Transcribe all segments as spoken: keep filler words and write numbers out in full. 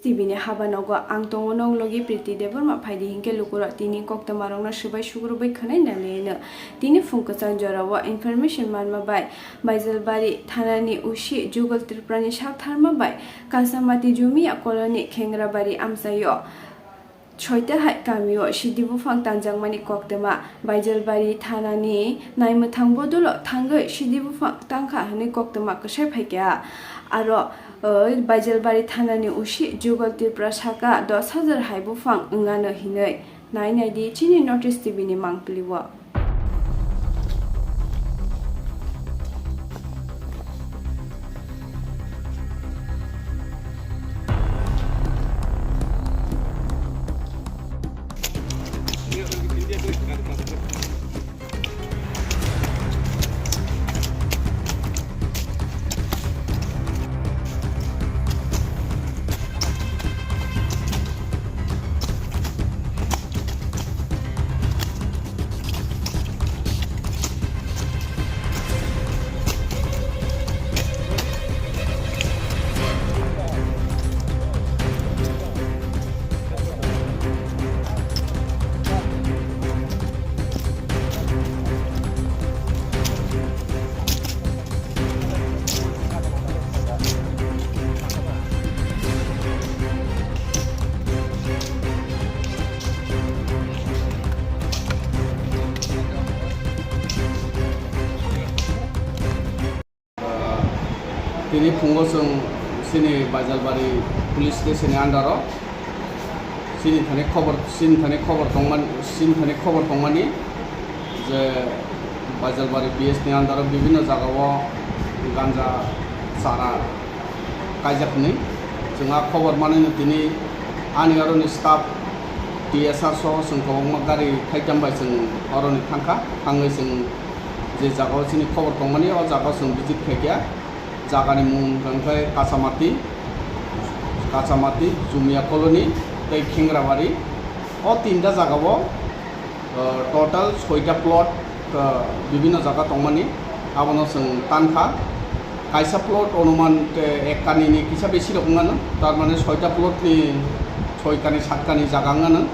T V ni habanogo ang tongo, nong logi Priti Debbarma. Phaidi hinkhe lukurok tini koktwmarokno swbai sugrubwi khwnai nangliyaino. Tini phung kwchang jorao information manma bai Baijalbari thanani O C Jugal Tripurani saktharma bai Kasamati Jumia Colony Khengrabari amchaio soita hai kamio sidi buphang tanjakmani koktwma. Baijalbari thanani naimwthang bodulo thangwi sidi buphang tangkha hwnwi koktwma kwsai phaikha. Aro, o, Baijalbari thanani O C Jugal Tripura saka dos hajar hai buphang wngano hinwi. Nai naidi chini North East T V ni mangpili o. Tini phungo chwng chini Baijalbari police station ni under o chini thani khobor, chini thani khobor tongmani, chini thani khobor tongmani je Baijalbari P S ni under o bibhinno jaga o ganja chara kaijak hwnwi. Chwng a khobor manwi no tini ani aro ni staff T S R soho chwng kwbangma gari thaitham bai chwng oro ni thangkha, thangwi chwng je jaga o chini khobor tongmani o jaga o chwng visit khaikha. Jagani mung hwnkhe Kachamati, Kachamati, Jumia Colony tei Khengrabari. O tinta jagao, uh, total soita plot, uh, bibhinno jaga tongmani, abono chwng tankha. Kaisa plot onuman, uh, ek kanini kisa besi rok wngmano, tar mane soita plot ni soi kani, sat kani jaga wngmano.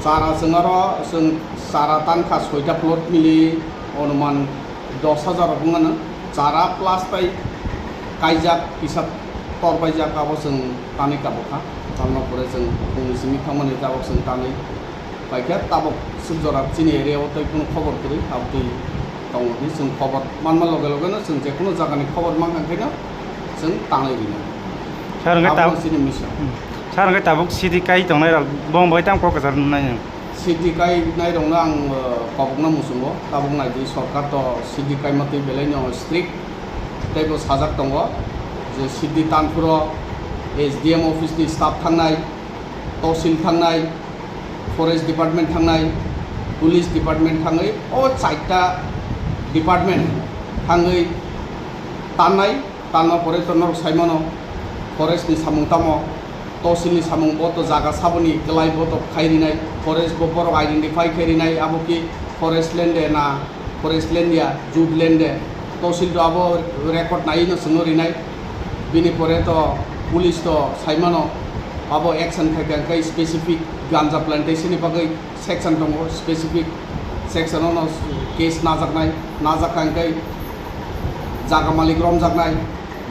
Chara chwng aro chwng chara tankha soita plot mili onuman dos hajar rok wngmano. Chara plus tai kaijak kisa tor paijak, abo chwng tanwi kabukha. Tamno pore chwng bumung simi thangmani tabok chwng tanwi paikha. Tabok swk jora chini area o tei kunu khobor kwrwi, abtwi tongo hwnwi chwng khobor manma loge loge no chwng jekunu jagani khobor mankha khe no chwng tanwi rina. Sir, hwnkhe abo tab-, chini mission. Hmm. Sir, hwnkhe tabuk sidi kai tongnai rok bong bai tam kok kwchar nai. Sidi kainai rokno ang, uh, kobokna muchungo, tabuk naidi sorkar to sidi kaima twi belai no strict, tei bo sajak tongo je sidi tanphuro S D M office ni staff thangnai, tosil thangnai, forest department thangnai, police department thangwi o chaita department thangwi tannai. Tanma pore to norok sai mano, forest ni samung tamo, tosil ni samung bo to jaga saboni kwlai bo to khai rinai, forest bo borok identify khai rinai, abo ki forest land de na, forest land ya, jute land de, tosil to abo record nai no chwngno rinai, bini pore to police to sai mano, abo action khai kha khe specific ganja plantation ni bagwi section tongo, specific section ono case najaknai, najak kha hwnkhe jaga malik romjaknai,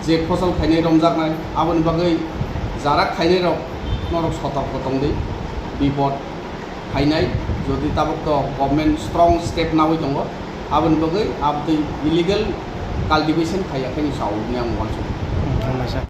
je phosol khainai romjaknai, aboni bagwi jara khainai rok norok sotorko tongdi, bipod khainai, jodi tabuk to government strong step nawi tongo, aboni bagwi abtwi illegal cultivation khaiya khe ni sao hwnwi ang uansukha.